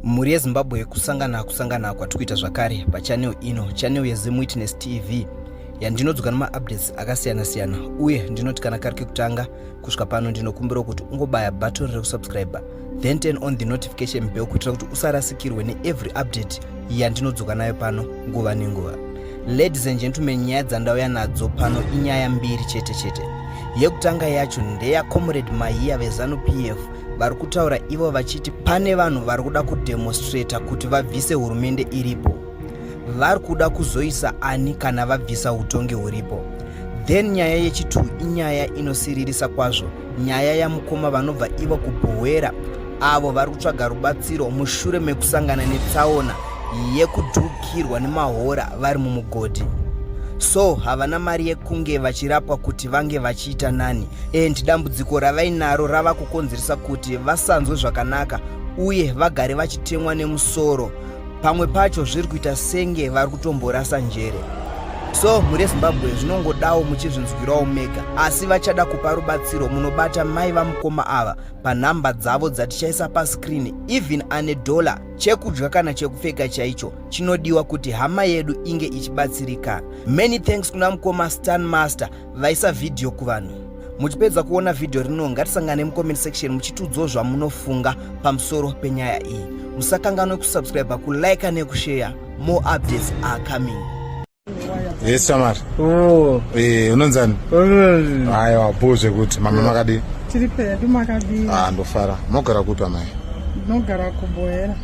Mhuri yeZimbabwe, kusangana kusangana kwatikuita zvakare pachannel ino, channel yeZim Witness TV, yandinodzoka nemaupdates akasiyana siyana. Uye ndinoti kana kari kekutanga kusvika pano, ndinokumbira kuti ungobaya button rekusubscribe, then turn on the notification bell kuitira kuti usarasikirwe neevery update yandinodzoka nayo pano nguva nenguva. Ladies and gentlemen, nyaya dzandauya nadzo pano inyaya mbiri chete chete. Yekutanga yacho ndeya Comrade Mahiya veZanu PF, vari kutaura ivo vachiti pane vanhu vari kuda kudemonstrata kuti vabvise hurumende iripo. Vari kuda kuzoisa ani kana vabvisa utongi huripo? Then nyaya yechitu inyaya inosiririsa kwazvo, nyaya yamukoma vanobva ivo kuBhohwera, avo vari kutsvaga rubatsiro mushure mekusangana netsaona yekudhukirwa nemahora vari mumugodhi. So havana mari yekunge vachirapwa kuti vange vachiita nani, and dambudziko ravainaro rava kukonzeresa kuti vasanzwe zvakanaka uye vagare vachitemwa nemusoro. Pamwe pacho zviri kuita senge vari kutomborasa njere. So mhuri yeZimbabwe, zvinongodawo muchizvinzwirawo mega, asi vachada kupa rubatsiro munobata mai vamukoma ava panhamba dzavo dzatichaisa pascreen. Even ane dollar, chekudya kana chekupfeka chaicho chinodiwa kuti hama yedu inge ichibatsirika. Many thanks kuna mukoma Stan Master vaisa vhidhiyo kuvanhu. Muchipedza kuona vhidhiyo rino, ngatisangane mucomment section muchitiudzawo zvamunofunga pamusoro penyaya iyi. Musakanganwe kusubscribe, kulike nekushare. More updates are coming. Yes, Samar. Oh. Eh, unonzani? Aiwa, bho zvekuti mama makadii? Tiri pedu, makadii? Ah, ndofara. Mogara kupi, amai? Ndinogara kuBohera.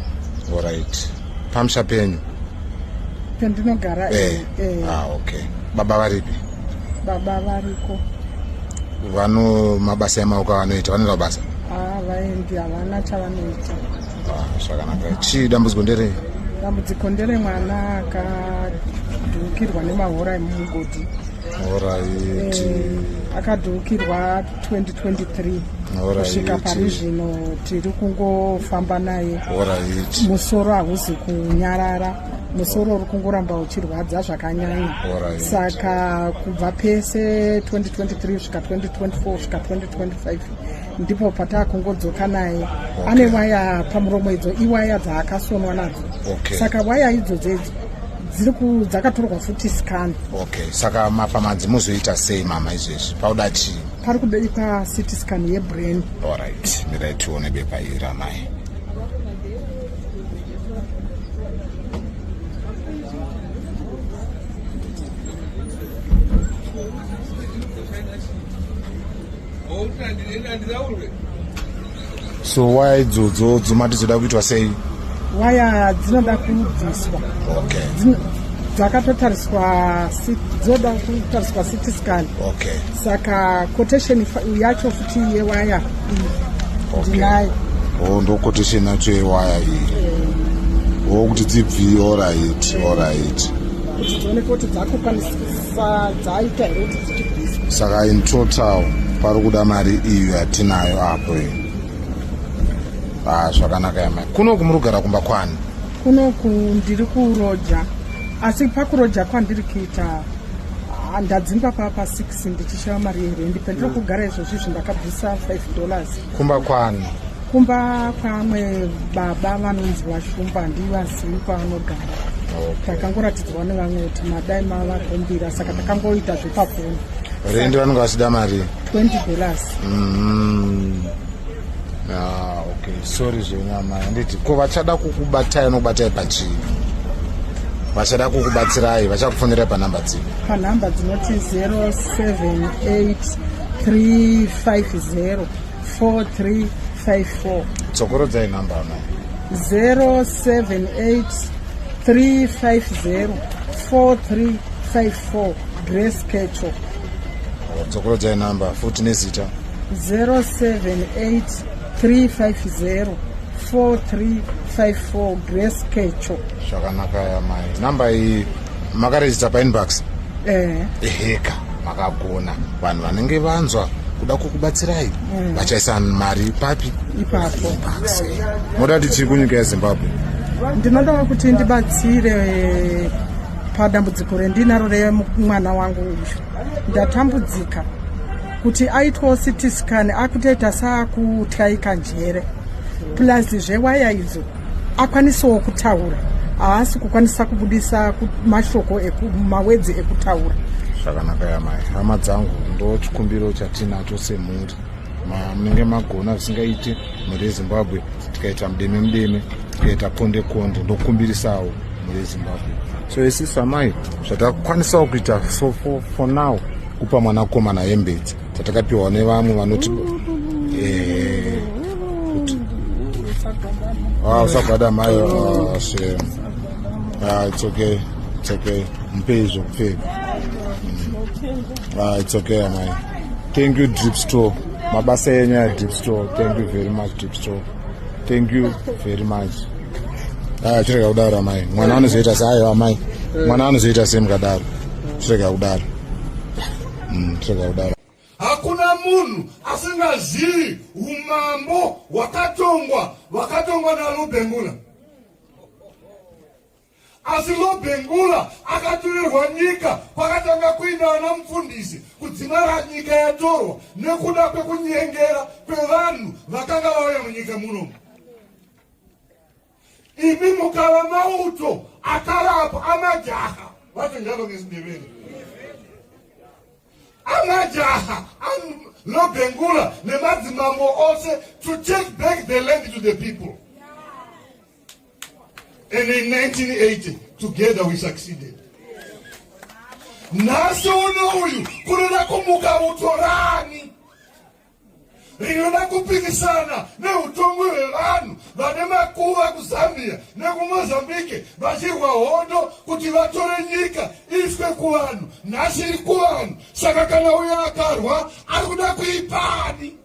Alright. Pamusha penyu? Pendinogara. Eh. Eh. Ah, okay. Baba varipi? Baba variko. Vano mabasa emaoko avanoita, vanoita basa? Ah, vaendi, havana chavanoita. Ah, zvakanaka. Chii dambudziko nderei? Dambudziko nderemwana akadhukirwa nemahora emumugodhi. Alright. Eh, akadhukirwa 2023 kusvika pari zvino tiri kungofamba naye. Alright. Musoro hauzi kunyarara, musoro uri kungoramba uchirwadza zvakanyanya. Saka kubva pese 2023 kusvika 2024 kusvika 2025 ndipo pataakungodzoka naye. Ane waya pamuromo, idzo iwaya dzaakasonwa nadzo. Saka waya idzodzo idzo dziri dzakatorwa futi scan. Okay. Saka mapamanzi muzoita sei, mama, izvezvi? Pauda chii? Pari kudaikwa CT scan yebrain. Alright. Mirai tione bepa iri, amai. So waya idzodzo dzomati dzoda kuitwa sei? Waya dzinoda kubviswa. Dzakatotariswa, dzinoda kutariswa CT scan. Saka quotation yacho futi yewaya iyi ndinayo. Oh, ndo quotation yacho yewaya iyi. Oh, kuti dzibvi. Alright. Kuti dzioneke kuti dzakukwanisa, dzaita here kuti dzichibviswa. Saka in total pari kuda mari iyo yatinayo apo iyi. Ah, zvakanaka yamai. Kunoku muri kugara kumba kwani? Kunoku ndiri kuroja, asi pakuroja kwandiri kuita, ah, ndadzingwa papa 6 ndichishava mari yerendi. Pendiri kugara izvozvi izvi ndakabvisa $5. Kumba kwani? Kumba kwamwe baba vanonzi vaShumba, handivazivi kwavanogara. Takangoratidzwa nevamwe kuti madai mavakumbira, saka takangoita zvepafoni. Rendi vanenge vachida mari? $20. Ah, okay. Sorry zvenyu, amai. Handiti ko vachada kukubatai nokubatai pachii? Vachada kukubatsirai vachakufonerai panhamba dzipi? Panhamba dzinoti 078 350 4354. Dzokorodzai nhamba, amai. 078 350 4354, Grace Kecho. Dzokorodzai nhamba futi nezita. 078 350 4354, Grace Kecho. Zvakanaka yamai. Nhamba iyi makarejista paInbox? Eh. Eheka, makagona. Vanhu vanenge vanzwa kuda kukubatsirai vachaisa mari papi? Ipapo. Inbox. Moda kuti chii kunyika yeZimbabwe? Ndinoda kuti ndibatsire padambudziko rendinaro remwana wangu uyu. Ndatambudzika kuti aitwawo CT scan, akutoita saakutyaika njere, plus zvewaya idzo. akwanisewo kutaura. Haasi kukwanisa kubudisa mashoko mawedzi ekutaura. Zvakanaka yamai. Hama dzangu, ndo chikumbiro chatinacho semhuri. Munenge magona zvisingaite mhuri yeZimbabwe, tikaita mudeme mudeme, tikaita konde konde, ndokumbirisawo mhuri yeZimbabwe. So isisu amai zvatakwanisawo kuita so for now kupa mwanakomana hembe idzi dzatakapiwa nevamwe vanoti kuti usagwada mai. Shame. It's okay, it's okay. Mupei zvokupfeka. It's okay amai. Thank you, Drip Store. Mabasa enyu ya Drip Store. Thank you very much, Drip Store. Thank you very much. Chirega kudaro amai. Mwana anozoita se aiwa amai, mwana anozoita sei mukadaro? Chirega kudaro. Chirega kudaro. Hakuna munhu asingazivi umambo hwakatongwa naLobengula, asi Lobengula akatorerwa nyika kwakatanga kuinda vana mufundisi kudzimara nyika yatorwa nekuda kwekunyengera kwevanhu vakanga vauya munyika munomu. Imi mukava mauto akarapa amajaha, vacho njalo ngesiNdebele, amajaha Lobengula nemadzimambo ose, to take back the land to the people. And in 1980 together we succeeded. Nhasi uno uyu kunoda kumuka uto rani rinoda kupikisana neutongi hwevanhu vane makuva kuZambia nekuMozambique vachirwa hondo kuti vatore nyika iiswe kuvanhu? Nhasi iri kuvanhu. Saka kana uyo akarwa ari kuda kuipani?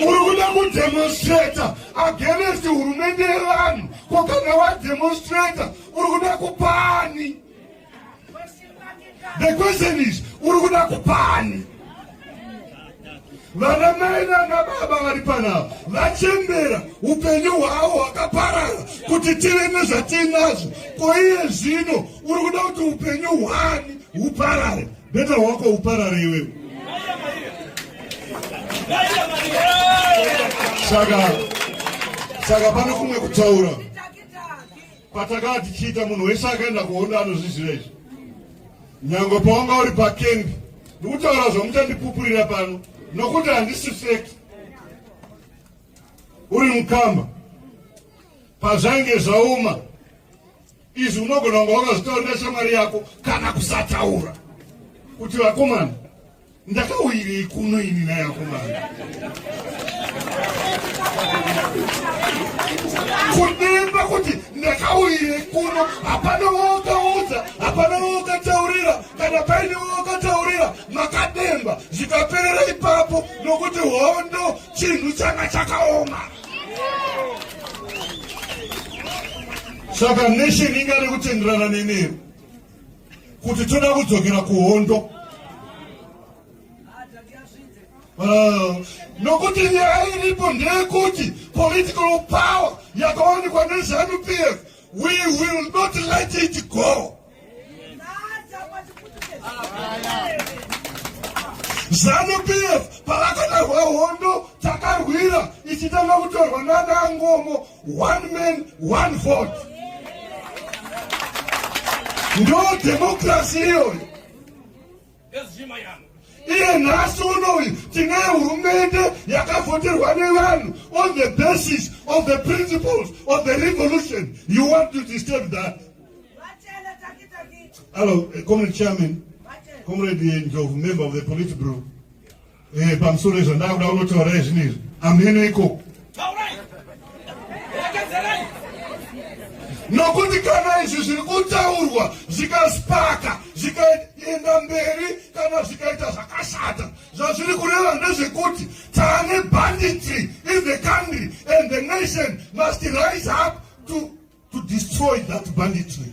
Uri kuda kudemonstrata against hurumende yevanhu. Ko kana wademonstrata, uri kuda kupani? The question is, uri kuda kupani? Vana mai nana baba vari panapa vachembera, upenyu hwavo hwakaparara kuti tive nezvatinazvo. Ko iye zvino uri kuda kuti upenyu hwani huparare? Better hwako huparare iwewe. Saka pane kumwe kutaura kwatakaa tichiita. Munhu wese akaenda kuhondo anozviziva izvi. Nyange pawanga uri pakembi, ndikutaura zvamuchandipupurira pano nokuti handisi fake. Uri mukamba, pazvainge zvaoma izvi, unogona kunga wakazvitaurira shamwari yako kana kusataura kuti, "Vakomana, ndakawirei kuno ini nayakomana?" Kudemba kuti ndakawirei kuno. Hapana wawakaudza, hapana wawakataurira. Kana paine wawakataurira, makademba zvikaperera ipapo, nokuti hondo chinhu changa chakaoma. Saka nation ingade kutenderana nenero kuti toda kudzokera kuhondo? Nokuti nyaya iripo ndeyekuti political power yakawanikwa neZANU PF, we will not let it go. ZANU PF pavakanarwa hondo takarwira ichitanga kutorwa nanaNkomo, one man one vote, ndo democracy iyoyo. Iye nhasi unoyu tine hurumende yakavhoterwa nevanhu on the basis of the principles of the revolution. You want to disturb that? Hello, Comrade Chairman, Comrade Ndlovu, member of the Politburo. Pamusoro izvo ndakuda kunotaura izvino izvi amheno ikoko, nokuti kana izvi zviri kutaurwa zvikaspaka, zvikaenda mberi, kana zvikaita zvakashata, zvazviri kureva ndezvekuti taane banditry in the country and the nation must rise up to destroy that banditry.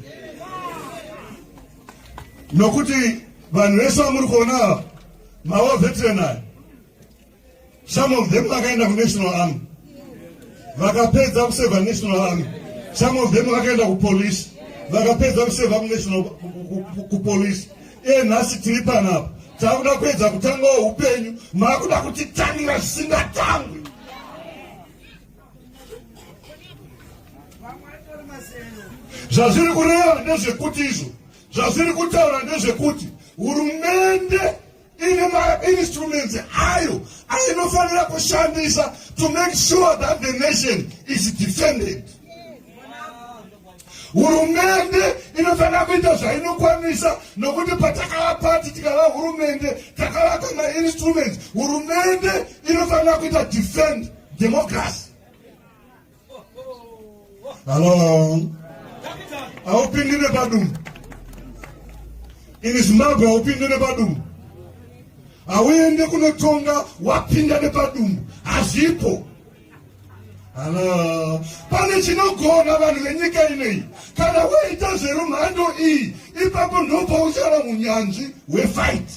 Nokuti vanhu vese vamuri kuona ava, mawar veteran aya, some of them vakaenda kunational army, vakapedza kuseva national army. Some of them vakaenda kupolice, vakapedza kuseva kunational kupolice. Iye nhasi tiri panapa. Takuda kuedza kutangawo upenyu, makuda kutitangira zvisingatangwi. Zvazviri kureva ndezvekuti izvo zvazviri kutaura ndezvekuti hurumende ine mainstruments ayo ainofanira kushandisa to make sure that the nation is defended. Hurumende inofanira kuita zvainokwanisa nokuti patakava pati tikava hurumende takavaka mainstruments. Hurumende inofanira kuita defend democracy. Hello, haupindi nepadumbu in Zimbabwe, haupindi nepadumbu, hauende kunotonga wapinda nepadumbu, hazvipo. Hello, pane chinogona vanhu venyika ineyi. Kana waita zverumhando iyi, ipapo ndopauchava munyanzvi wefight.